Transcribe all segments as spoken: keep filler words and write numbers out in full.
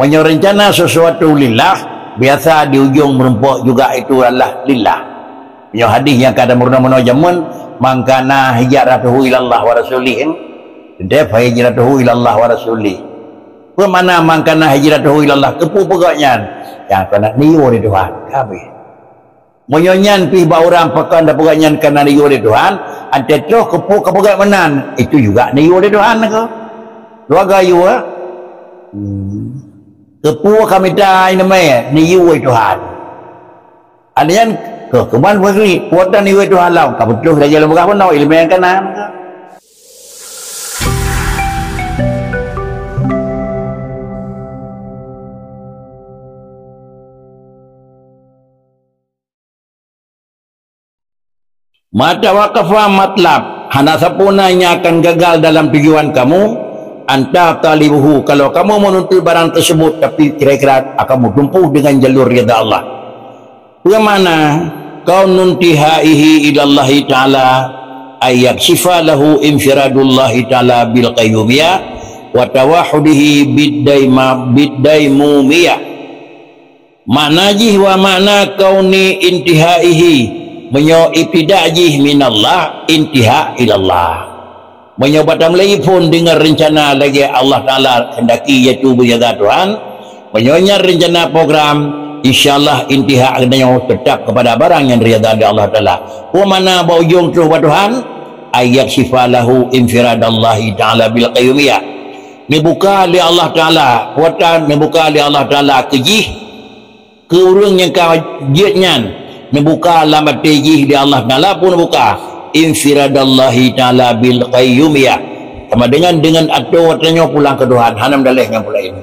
Meunyoe reuncana sesuatu lillah, biasa di ujong meurumpok juga itu adalah lillah. Meunyoe hadis nyang ka tameurunoe-meurunoe jameun, "Man kana hijratuhu ilallah wa rasulih." Teuntèe, "Fa hijratuhu ilallah wa rasulih." Peue makna "Man kana hijratuhu ilallah"? Keupeue peugah nyan? Nyang keuneuk neuyue lé Tuhan. Ka habéh. Meunyoe nyan pih bak ureueng pakon tapeugah nyan kana neuyue lé Tuhan, até troh keupeue kapeugah meunan, itu juga neuyue lé Tuhan keuh. Dua gayue. Hmm. Keupeue ka mita ileumèe neuyue Tuhan. Ada nyan keuh, keuban beuhri, kuatan neuyue Tuhan lom, ka beutôi lagèe lôn peugah bunoe ileumèe nyang kana. Mata waqafa matlab, hana sapeue na nyang akan gagal dalam tujuan kamu, anta talibuhu, kalau kamu menuntut barang tersebut, tapi kira-kira akan menempuh dengan jalur ridha Allah. Peue makna, kaunun tihaihi ilallahi ta'ala, ay yakshifa lahu infiradullahi ta'ala bil qayyumiyah, wa tawahudihi bid daima-, bid daimumiyah. Makna jih wa makna kauni intihaihi, meunyoe ibtida jih minallah, intiha ilallah. Meunyoe bak tamulai phon deungon reuncana lagèe Allah Taala kehendaki, yaitu beujaga Tuhan, meunyoe nyan reuncana program, insya Allah intiha geutanyoe teutap keupada barang nyang ridha di Allah Taala. Peue makna bak ujong troh bak Tuhan? Ay yakshifa lahu infiradallahi ta'ala bil qayyumiyah. Neubuka lé Allah Taala, kuatan neubuka lé Allah Taala keu jih, keu ureueng nyang ka jeuet nyan, neubuka lam até jih lé Allah Taala pun neubuka, infiradallahi ta'ala bil qayyumiyah. Sama dengan, dengan atô tanyoe pulang keu Tuhan, hana meudaléh ngon peulaén.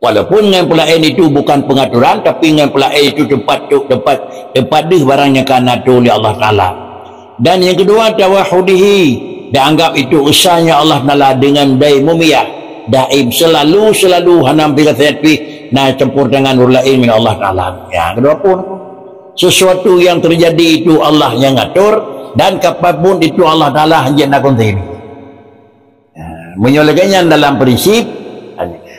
Walaupun ngon peulaén itu bukan pengaturan, tapi ngon peulaén itu teumpat, teumpat, teumpat deuh barang nyang ka na atô lé Allah Taala. Dan nyang keudua, tawahudihi, dan anggap itu esa nyoe Allah Taala dengan daimumiyah, daim, selalu, selalu, hana meupiga sayat pih na campur tangan ureueng laén ngon Allah Taala. Ya, keudua pun, sesuatu yang terjadi itu Allah yang ngatur, dan kapan pun itu Allah Taala hanjeuet na kunci. Ha, meunyoe lagèe nyan dalam prinsip,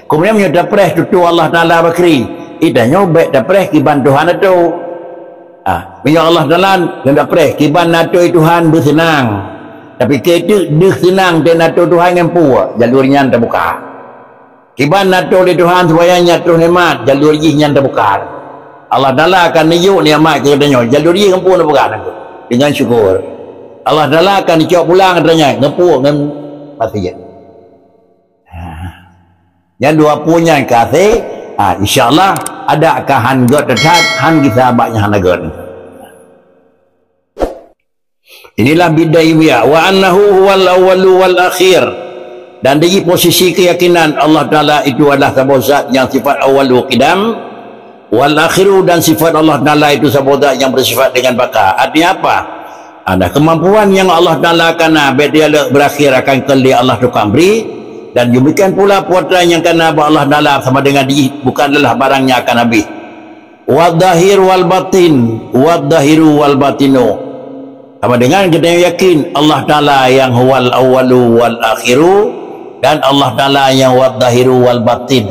kemudian meunyoe tapreh tutoe Allah Taala bakri, ita nyoe bèk tapreh kiban Tuhan atô. Ha, meunyoe Allah Taala nyang tapreh kiban atô Tuhan beuseunang. Tapi keu teuk deuh seunang dan atô Tuhan ngon peue, jalur nyan tabuka. Kiban atô lé Tuhan supaya nyan troh nikmat, jalur jih nyan tabuka. Allah Taala akan neujok nikmat keu geutanyoe, jalur jih ngon peue neupeugah nanggroe, dengan syukur. Allah Taala akan neucok pulang geutanyoe ngon peue, ngon maksiat. Ha. Nyan dua peue nyan ka asai, ha, insya Allah, adak ka han gèt that, han gisa bak nyang hana gèt. Inilah bid daimiyah, wa annahu huwal awwalu wal akhir. Dan di posisi keyakinan Allah Taala itu adalah saboh zat nyang sifat awwalu qidam, wal akhiru, dan sifat Allah Taala itu saboh zat nyang bersifat dengan baqa. Artinya apa? Ada kemampuan nyang Allah Taala kana, bèk dia lé berakhir, akan keu lé Allah tukang bri, dan demikian pula kuasa nyang kana bak Allah Taala sama dengan jih bukan adalah barang nyang akan habéh. Wadh-dhahir wal batin, wadh-dhahiru wal batinu. Sama dengan geutanyoe yakin Allah Taala nyang huwal awwalu wal akhiru dan Allah Taala nyang wadh-dhahiru wal batin.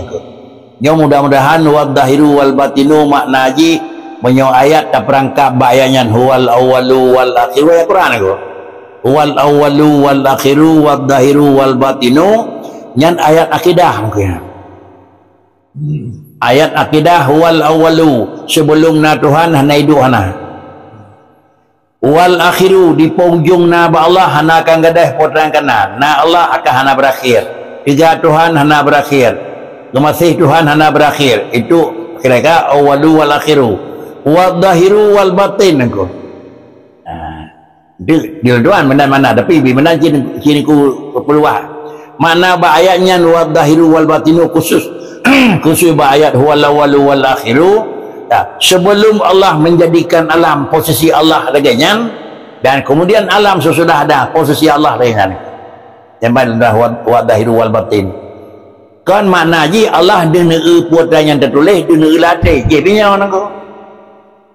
Nyoe mudah-mudahan wadh-dhahiru wal batinu makna jih meunyoe ayat tapeurangkab bak ayat nyan, huwal awwalu wal akhiru, ayat Quran aku. Huwal awwalu wal akhiru wadh-dhahiru wal batinu, nyan ayat akidah mungkin. Ayat akidah, huwal awwalu, sebelum na Tuhan hana idup hana. Wal akhiru, di penghujung na bak Allah hana akan gadôh peue nyang kana. Na Allah akan hana berakhir. Tiga Tuhan hana berakhir. Geumaséh Tuhan hana berakhir. Itu kira-kira awwalu wal akhiru. Wal dhahiru wal batin aku. Ha. Di, di luar meunan makna, tapi bi meunan cit, cit ku peuluah. Makna bak ayat nyan, wadh-dhahiru wal batinu, khusus, khusus bak ayat huwal awwalu wal akhiru. Ya, sebelum Allah menjadikan alam, posisi Allah lagèe nyan, dan kemudian alam sesudah ada, posisi Allah lagèe nyan. Nyang ban dah wadh-, wadh-dhahiru wal batin. Kon makna jih Allah deuh neueu peue nyang teutuléh, deuh neueu lam até, jih binyoe nanggroe.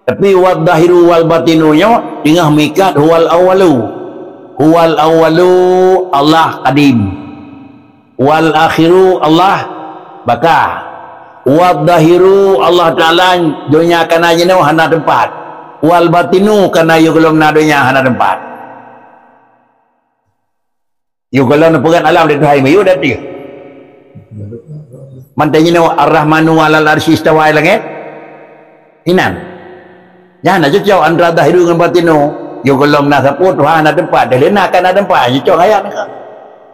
Tapi wadh-dhahiru wal batinu nyoe teungoh meuikat huwal awwalu. Huwal awwalu, Allah kadim. Wal akhiru, Allah Baka. Wadh-dhahiru, Allah Taala, donya kana jinoe hana teumpat. Wal batinu, kana yôh gohlom na donya hana teumpat. Yôh gohlom neupeugah alam di Tuhan, yôh dah teuh. Mantong jinoe Ar-Rahmanu 'alal 'arsy istawa, langét. Inan. Nyan na cocok antara dhahiru ngon batinu. Yôh gohlom na sapeue Tuhan na teumpat, deh lé na kana teumpat, cocok ayat nyan.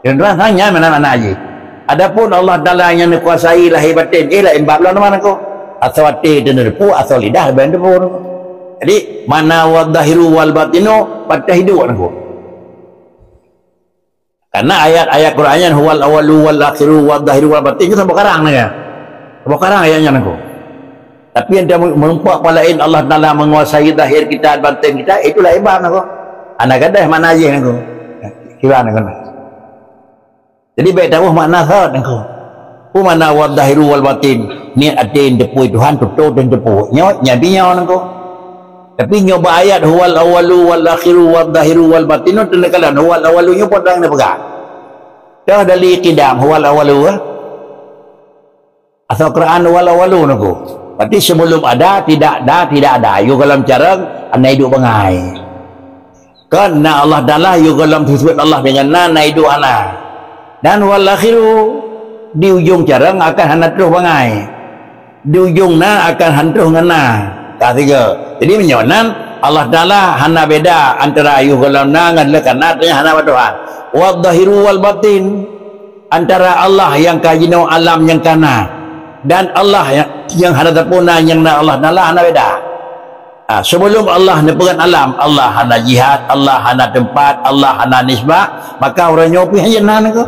Yang Tuhan sang nyan mana-mana jih. Adapun Allah Taala nyang neukuasai lahé batén, eh, laén bab lom teuma nangko. Asoe até teuneureupu, asoe lidah ban teupeu. Jadi, mana wadh-dhahiru wal batinu, patah hidup nangko. Karena ayat-ayat Quran nyan, "Huwal awwalu wal akhiru wadh-dhahiru wal batin," nyan saboh karang nyan. Saboh karang ayat nyan nangko. Tapi yang dia meureumpok palaén Allah Taala menguasai zahir kita, batin kita, itulah iban nangko. Hana gadôh makna jih nangko. Kiban nangko. Jadi, bèk tawoe makna thot nangko. Peue makna wadh-dhahiru wal batin? Niet até teupeu Tuhan, tutoe teupeu. Nyoe, nyan binyoe nangko. Tapi nyoe bak ayat, "Huwal awwalu wal akhiru wadh-dhahiru wal batinu," teuneukala, "Huwal awwalu" nyoe peue nyang neupeugah. Toh dari qidam, "Huwal awwalu," eh? Asal Quran, "Huwal awwalu" nangko. Berarti sebelum ada, tidak ada, tidak ada. Yôh gohlom carông, hana idup bangai. Kan na Allah Taala, yôh gohlom sifeuet Allah dengan na, na idup hana. Dan "wal akhiru", di ujông carông akan hana troh bangai. Di ujông na akan han troh ngon na. Ka sigoe. Jadi, meunyoe nan, Allah Taala hana beda antara yôh gohlom na ngon lé kana, artinya hana bak Tuhan. Wadh-dhahiru wal batin, antara Allah nyang ka jinoe alam nyang kana, dan Allah nyang, nyang hana teupeu na, nyang na Allah Taala, hana beda. Ah, sebelum Allah neupeugah alam, Allah hana jihad, Allah hana teumpat, Allah hana nisbah, maka ureueng nyoe pih hana na nangko.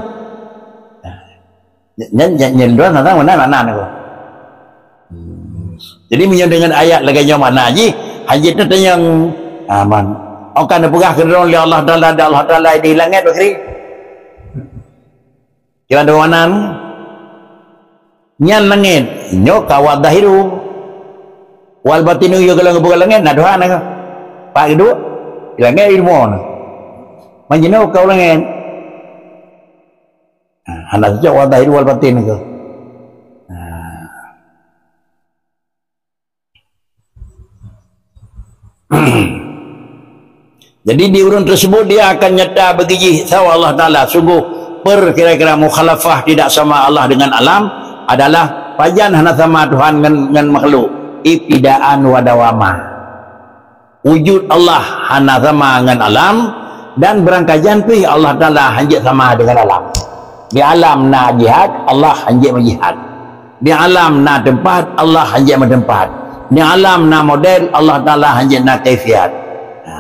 Nyan, nyan, nyan droe hana, hana, hana nangko. Jadi, meunyoe deungon ayat lagèe nyoe makna jih, hana teutanyong, ah, man. Ôh ka neupeugah keudroe lé Allah Taala, dan Allah Taala di langét, bakri. Kiban deungon makna nyan? Nyan langét, nyoe ka wadh-dhahiru. Wal batinu, yôh gohlom geupeugah langét, na Tuhan nangko. Pat geuduek? Di langét, di rumoh na. Man jinoe ka u langét. Ha, hana cocok wadh-dhahiru wal batin nangko. Ha. Jadi, di ureueng tersebut dia akan nyata beugijih sawa Allah Taala. Sungguh, perkira-kira mukhalafah, tidak sama Allah dengan alam, adalah pajan hana sama Tuhan ngon, ngon makhluk. Ibtidaan wa dawama. Wujud Allah hana sama ngon alam, dan beurangkajan pih Allah Taala hanjeuet sama dengan alam. Di alam na jihad, Allah hanjeuet meujihad. Di alam na teumpat, Allah hanjeuet meuteumpat. Di alam na model, Allah Taala hanjeuet na kaifiat. Ha.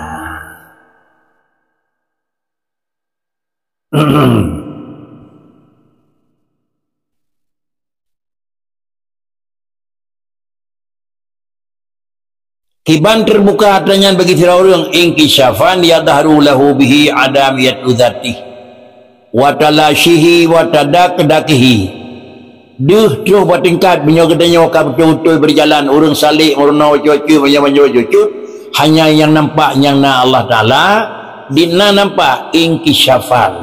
Kiban teubuka atra nyan bagi sidroe ureueng, inkisyafan yadhharu lahu bihi adamiyatu dzatih, wa talasyihi wa tadakdakihi. Deuh troh bak tingkat, meunyoe geutanyoe ka beutôi-beutôi beujalan, ureueng salek meurunoe bacut-bacut, meunyoe bacut-bacut, hanya nyang nampak nyang na Allah Taala, di na nampak inkisyafan.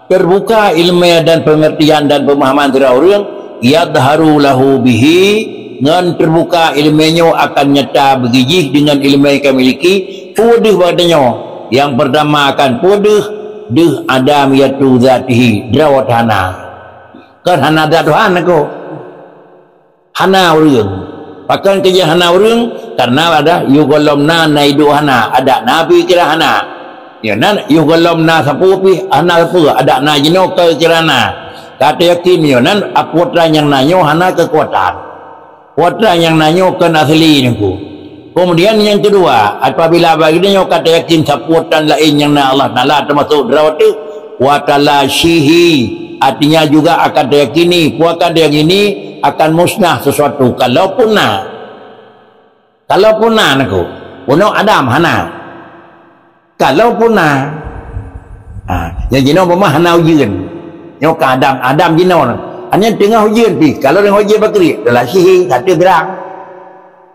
Teubuka ileumèe dan peungeurtian dan peumahaman sidroe ureueng, yadhharu lahu bihi, ngon teubuka ileumèe nyoe akan nyata beugijih deungon ileumèe nyang ka miliki, peue deuh bak geutanyoe. Nyang peurtama akan peue deuh, deuh adamiyatu dzatihi, droe hana. Kan hana zat Tuhan nangko. Hana ureueng. Pakon keujeuet hana ureueng? Karena ada yôh gohlom na, na idup hana, adak na pih kira hana. Nyoe nan yôh gohlom na sapeue pih hana sapeue, adak na jinoe keu kira na. Ka teuyakin nyoe nan, ap-, peue atra nyang na nyoe hana keukuatan. Peue atra nyang na nyoe kon asli nangko. Kemudian nyang keudua, apabila bak geutanyoe ka teuyakin sapeue atra laén nyang na Allah Taala, teumasok droe teuh, wa talasyihi, artinya juga akan teyakini, peue akan teyakini, akan musnah sesuatu. Kalaupun na, kalaupun na nangko, bunoe Adam hana. Kalaupun na, ha, nyang jinoe umpama hana ujeuen. Nyoe ka Adam, Adam jinoe. Hanya teungoh ujeuen pih. Kalau teungoh ujeuen bakri, talasyihi, ka teuh birang.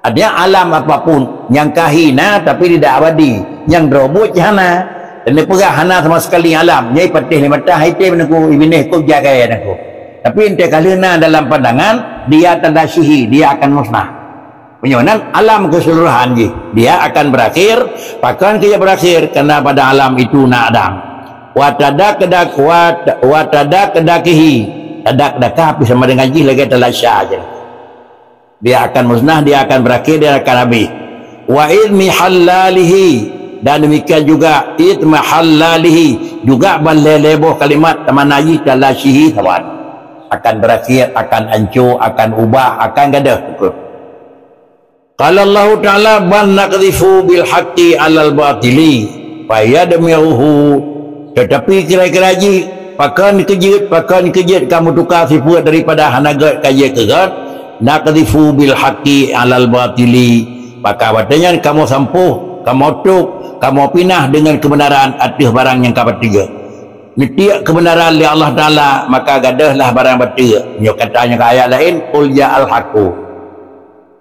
Artinya, alam apapun nyang ka hina tapi tidak abadi, nyang droe buet cit hana. Dan neupeugah hana sama sekali alam, nyan ipatéh lé mata, hai tem nangko, ibinéh kôb jagai nangko. Tapi entah ka lheueh na dalam pandangan, dia tadasyihi, dia akan musnah. Meunyoe nan alam keseluruhan jih, dia akan berakhir, pakon keu jeuet berakhir, karena pada alam itu na Adam. Wa tadakdak-, wa, wa tadakdakihi, tadakdaka pih sama dengan jih lagée talasya je. Dia akan musnah, dia akan berakhir, dia akan habis. Wa idmihallalihi, dan demikian juga idmihallalihi, juga ban lhée-lhée boh kalimat tamana jih talasyihi saban. Akan berakhir, akan ancô, akan ubah, akan gadôh. Qala Allahu Ta'ala, "Bal naqdhifu bil haqqi 'alal batili fayadmighuhu." Tetapi kira-kira jih, pakon keu jeuet, pakon keu jeuet kamoe tuka sifeuet daripada hana gét ka jeuet keu gét, "naqdhifu bil haqqi 'alal batili." Maka watée nyan kamoe sampôh, kamoe tôb, kamoe pinah deungon keubeunaran ateueh barang nyang ka bateue. Neutiek keubeunaran lé Allah Ta'ala, maka gadôhlah barang bateue. Nyoe kata nyang ka ayat laén, "Qul ja'al haqqu."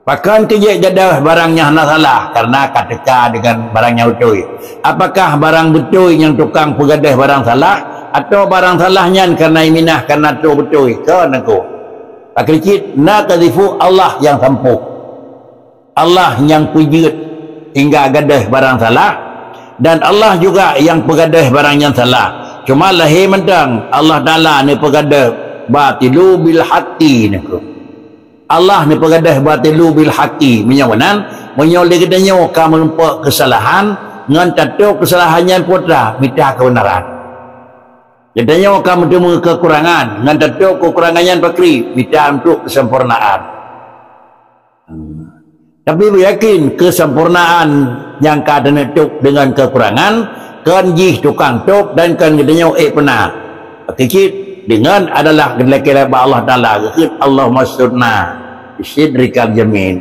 Pakon keu jeuet gadôh barang nyang hana salah, karena ka teuka deungon barang nyang beutôi. Apakah barang beutôi nyang tukang peugadôh barang salah, atawa barang salah nyan karena iminah karena trôh beutôi? Kon nangko. Pakri cit, naqdhifu, Allah nyang sampôh. Allah nyang peujeuet hingga gadôh barang salah, dan Allah juga nyang peugadôh barang nyang salah. Cuma lahé mantong Allah Ta'ala neupeugadôh batilu bil haqqi nangko. Allah neupeugadôh batilu bil haqqi. Meunyoe meunan, meunyoe lé geutanyoe ka meurumpok keusalahan, ngon tatôb keusalahan nyan putra, mita keubeunaran. Geutanyoe ka meuteumé keukurangan, ngon tatôb keukurangan nyan pakri, mita untuk keusempurnaan. Tapi beuyakin keusempurnaan nyang ka taneutôb deungon keukurangan, kon jih tukang tôb dan kon geutanyoe ék peuna. Pakri cit, deungon adalah geulakée bak Allah Ta'ala, geukheun, "Allahumma sturna bisidrikal jamil.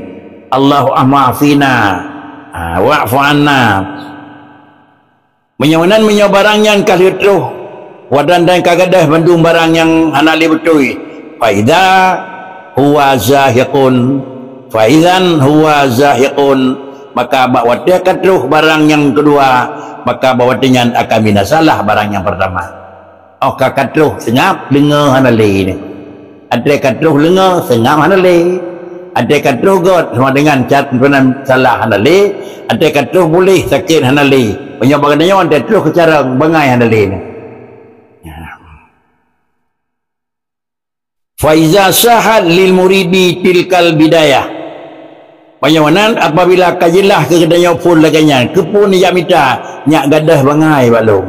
Allahumma afina, ah, wa'fu anna." Meunyoe meunan, meunyoe barang nyan ka lheueh trôh, wadan dan ka gadôh bandum barang nyang hana lé beutôi, fa idza huwa zahiqun, fa idzan huwa zahiqun, maka bak watée ka trôh barang nyang keudua, maka bak watée nyan akan binasalah barang nyang peurtama. Óh ka, ka trôh seungab, deungoe hana lé nyoe. Até ka trôh deungoe, seungab hana lé. Até ka trôh gét, sama dengan cat meunan salah hana lé. Até ka trôh puléh, sakét hana lé. Meunyoe bak geutanyoe até trôh keu carông, bangai hana lé nyoe. Fa iza sahat lil muridi tilkal bidayah. Meunyoe meunan, apabila ka jeulaih keu geutanyoe phon lagée nyan, keupeue neujak mita, nyak gadôh bangai bak lôn.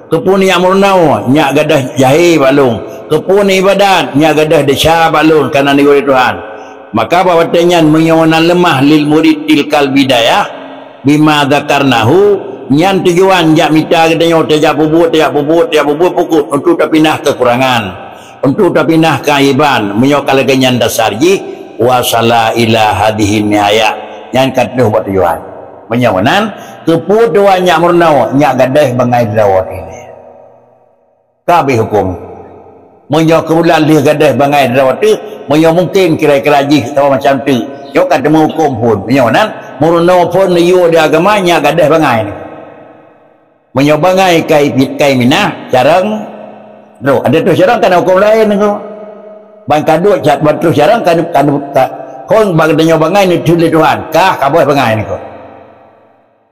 Keupeue neujak meurunoe, nyak gadôh jahé bak lôn. Keupeue neuibadat, nyak gadôh desya bak lôn, ka na neugui lé Tuhan. Maka bak watée nyan, meunyoe meunan leumah lil murid tilkal bidayah, bima dzakarnahu, nyan tujuan jak mita geutanyoe tajak peubuet, tajak peubuet, tajak peubuet pukuk untuk tapinah keukurangan. Untuk tapinah keuaiban, meunyoe ka lagée nyan dasar jih, wasala ila hadhihi nihayah, nyan ka trôh bak tujuan. Meunyoe meunan, keupeue tuan nyak meurunoe, nyak gadôh bangai droe teuh. Ka habéh hukôm. Meunyoe keubulan lheueh gadôh bangai droe teuh, meunyoe mungken kira-kira jih saboh macam teuk, nyoe ka teumeuhukôm phon. Meunyoe meunan, meurunoe phon neuyue di agama, nyak gadôh bangai. Meunyoe bangai kai, kai minah, carông, droe. Até troh carông ka na hukôm laén nangko. Ban ka duek ca-, ban troh carông ka, ka, ka, kon bak geutanyoe bangai neutheun lé Tuhan, kah ka boh bangai nangko.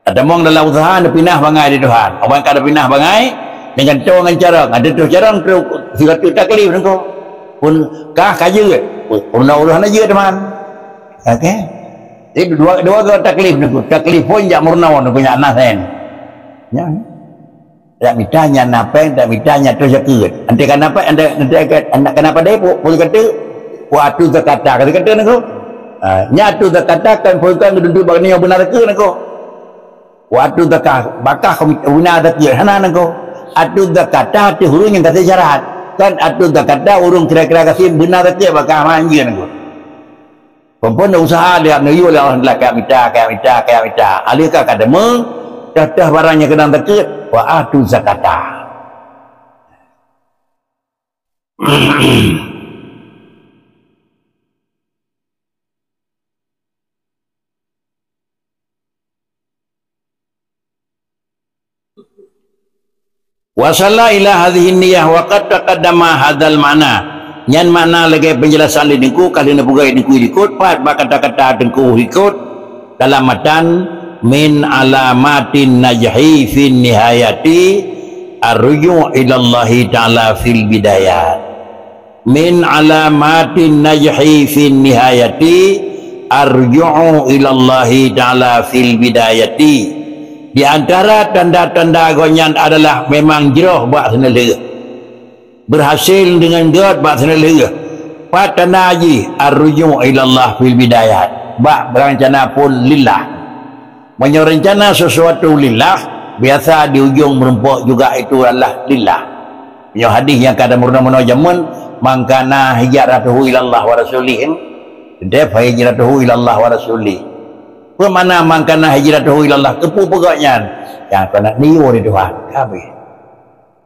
Atamong dalam useuha neupinah bangai lé Tuhan. Ban ka neupinah bangai, neugantoe ngon carông. Até troh carông, troh sigoe teuk taklif nangko. Pun kah ka jeuet, pun na uroe hana jeuet teuma. Oke. Jadi dua, dua go taklif nangko. Taklif phon jak meurunoe nangko nyak na sen. Nyan. Dak mita nyan na péng, dak mita nyan troh zakeuet. Anté ka na péng, anté, anté ka, anté ka na padé, pu-, peue kata? Wa atu zakata, kata-kata nangko. Ha, nyan atu zakata kan peue kan geududuk bak nyoe beuna zakeuet nangko. Wa atu zakah, bakah beuna zakeuet, hana nangko. Atu zakata ateueh ureueng nyang gasien syarat. Kan atu zakata ureueng kira-kira gasien beuna zakeuet bakah manjeuet nangko. Peue-peue useuha lé neuyue lé Allah Taala, kaya mita, kaya mita, kaya mita. Aleuh ka ka deungoe, toh-toh barang nyang keunong takeuet, wa atu zakata. Wasala ila hadhihi niyah wa qad taqaddama hadzal ma'na. Nyan makna lagée penjelasan di Teungku, ka lheueh neupeugah Teungku likot, pat bak kata-kata Teungku likot dalam matan, "Min alamatin najhi fin nihayati arju' ilallahi ta'ala fil bidayat." Min alamatin najhi fin nihayati arju'u ilallahi ta'ala fil bidayati. Di antara tanda-tanda gobnyan adalah memang jroh bak seuneulheueh. Berhasil dengan gét bak seuneulheueh. Pat tanda jih arruju' ilallah fil bidayat. Bak berencana pun lillah. Meunyoe rencana sesuatu lillah, biasa di ujong meurumpok juga itu adalah lillah. Meunyoe hadis nyang ka meurunoe-meurunoe jameun, "Man kana hijratuhu ilallah wa rasulih." Teuntée fa hijratuhu ilallah wa rasulih. Peue makna man kana hijratuhu ilallah? Keupeue peugah nyan? Nyang keuneuk neuyue lé Tuhan. Ka habéh.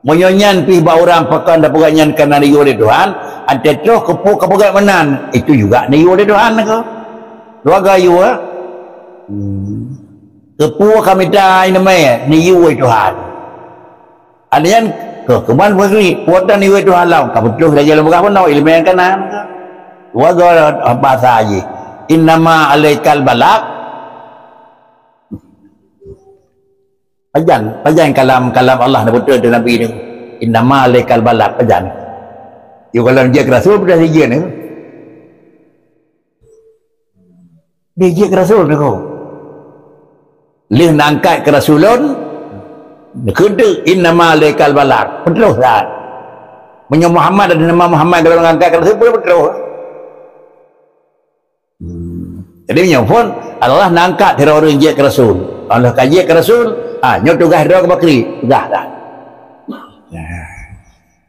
Meunyoe nyan pih bak ureuëng pakon tapeugah nyan kana neuyue lé Tuhan, até troh keupeue ka peugah meunan, itu juga neuyue lé Tuhan ke? Dua gayue. Hmm. Keupeue ka mita iéleumé neuyue lé Tuhan. Ada nyan ke keuban bukri, kuatan neuyue lé Tuhan lom, ka beutôi lagée lôn peugah bunoe iéleumé kana. Dua gayue bahasa jih. Innama alaikal balagh. Pajan, pajan kalam, kalam Allah na beutôi teuh Nabi nyoe. "Innama alaikal balagh," pajan. Yôh kalau jeuet keu rasul, peugah jeuet nyoe. Dia jeuet keu rasul nyoe. Lheueh na angkat keu rasul lôn, neukheun teuk, "Innama alaikal balagh." Peutroh that. Meunyoe Muhammad ada nama Muhammad, kalau angkat keu rasul, peutroh. Hmm. Jadi, meunyoe phon, Allah na angkat sidroe ureuëng jeuet keu rasul. Allah ka jeuet keu rasul, ha, nyoe tugaih droe keu bakri, tugaih dah. Nah.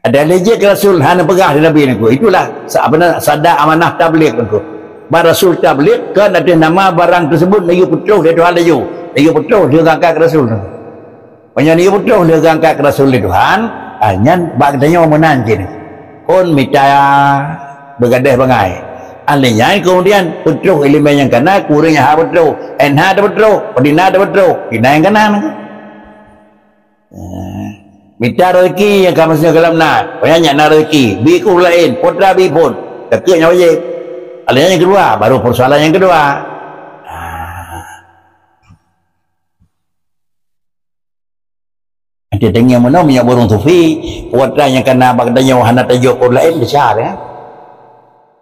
Ada lé jeuet keu rasul, hana peugah di Nabi nyoe. Itulah sa-, apa nama, sada amanah tabligh nyoe. Bak rasul tabligh, kon ateueh nama barang tersebut, neuyue peutroh lé Tuhan laju. Neuyue peutroh, lheueh angkat keu rasul nyoe. Meunyoe neuyue peutroh lheueh angkat keu rasul lé Tuhan, ah, nyan bak geutanyoe meunan cit. Kon mita beugadeh bangai. Ahli nyan keumudian peutroh iéleumé nyang kana, keu ureuëng nyang hana peutroh, eh, na tapeutroh, padum na tapeutroh, dina nyang kana. Eh, mita rezeki nyang ka maksudnya kalam na, pokoknya nyan na rezeki, bi keu ureuëng laén, putra bi phon, takheun nyang wajéb. Ahli nyan nyang keudua, baru persoalan nyang keudua. Ah. Até teungoh meunoe meunyoe ureuëng sufi, kuasa nyang kana bak tanyoe hana tajok keu laén, desya, ya.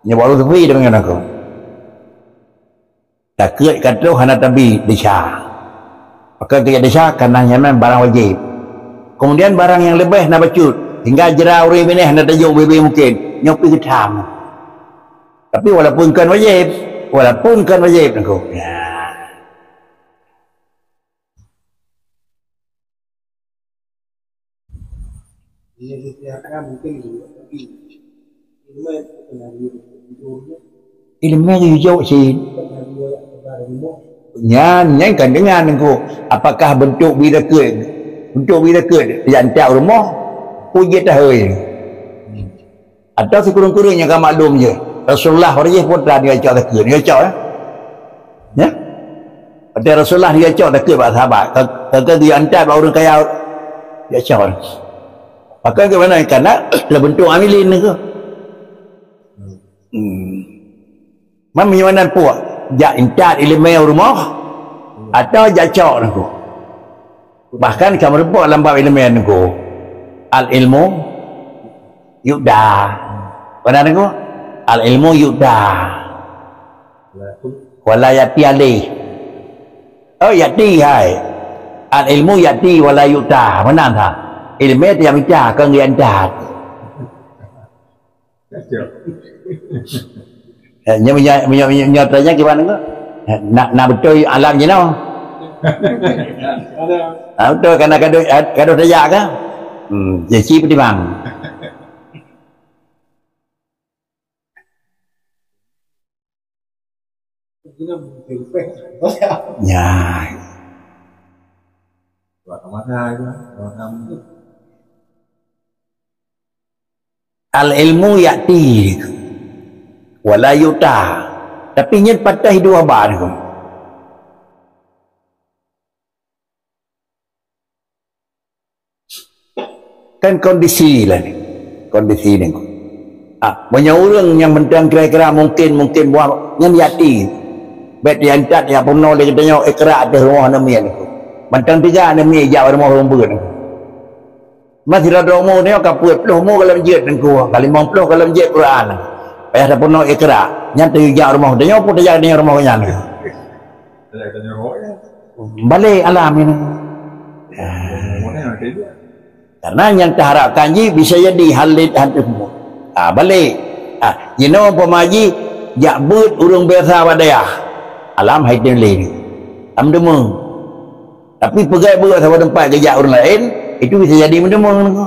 Nyoe ureuëng sufi deungon aku. Takheun ka troh hana tabi, desya. Maka keu desya kana nyan barang wajéb. Kemudian barang nyang leubeh na bacut, hingga jra ureuëng binéh hana tajok ubé-bé mungken, nyoe pih geutam. Tapi walaupun kon wajéb, walaupun kon wajéb, nyoe. Ya. Iéleumé geujok cit. Nyan, nyan kan deungon Teungku. Apakah bentuk bi takheun? Bentuk bi takheun, jak anta u rumoh, peue jeuet tahôi. Atawa sikureueng-kureueng nyang ka maklum jih, Rasulullah ureuëng jih peue teuma neuyue cok takheun, neuyue cok, eh? Ya? Watée Rasulullah neuyue cok takheun bak sahabat, ka, ka, ka geuyue anta bak ureuëng kaya, neuyue cok. Maka keubiasaan kana lé bentuk amilin nyoe. Hmm. Man meunyoe nan puak, jak intat iéleumé u rumoh, atawa jak cok Teungku. Bahkan ka meurumpok lam bab iéleumé Teungku. Al ilmu yu'ta. Meunan Teungku? Al ilmu yu'ta. Wala ya'ti alaih. Oh, ya'ti hai. Al ilmu ya'ti wala yu'ta. Meunan ha. Iéleumé tajak mita, kon geuyue intat. Eh, nyoe, nyoe, nyoe, nyoe, nyoe tanya gimana kok? Eh, nak, nak beutôi alam jinoe. Ah, beutôi, kana gadoh, eh, gadoh tajak ka? Hmm, jadi peutimang. Ya. Al ilmu ya'ti wala yu'ta. Tapi nyan patah dua ba. Kan kondisi lah ni. Kondisi ni. Ah, meunyoe ureuëng nyang mantong kira-kira mungkin-mungkin buah nyan yati. Bèk diantat ya peunoh lé geutanyoe ikra ateueh rumoh aneuk miet. Mantong tiga aneuk miet jak rumoh ureuëng beuet. Masih rada umu nyoe ka peuet ploh umu ka lam jeuet teungku, ka limong ploh ka lam jeuet Quran. Payah tapeunoh ikra. Nyan teuh jak rumoh geutanyoe pun tajak geutanyoe rumoh nyan. Balik alam ini. Karena nyang taharapkan jih bisa jadi hal lain hantu semua. Ha, balik. Ha, jinoe umpama jih jak beuet ureuëng biasa bak dayah. Alam hai teuh lé. Am deungoe. Tapi peugah beuet saboh teumpat geujak ureuëng laén, itu bisa jadi meudeungoe.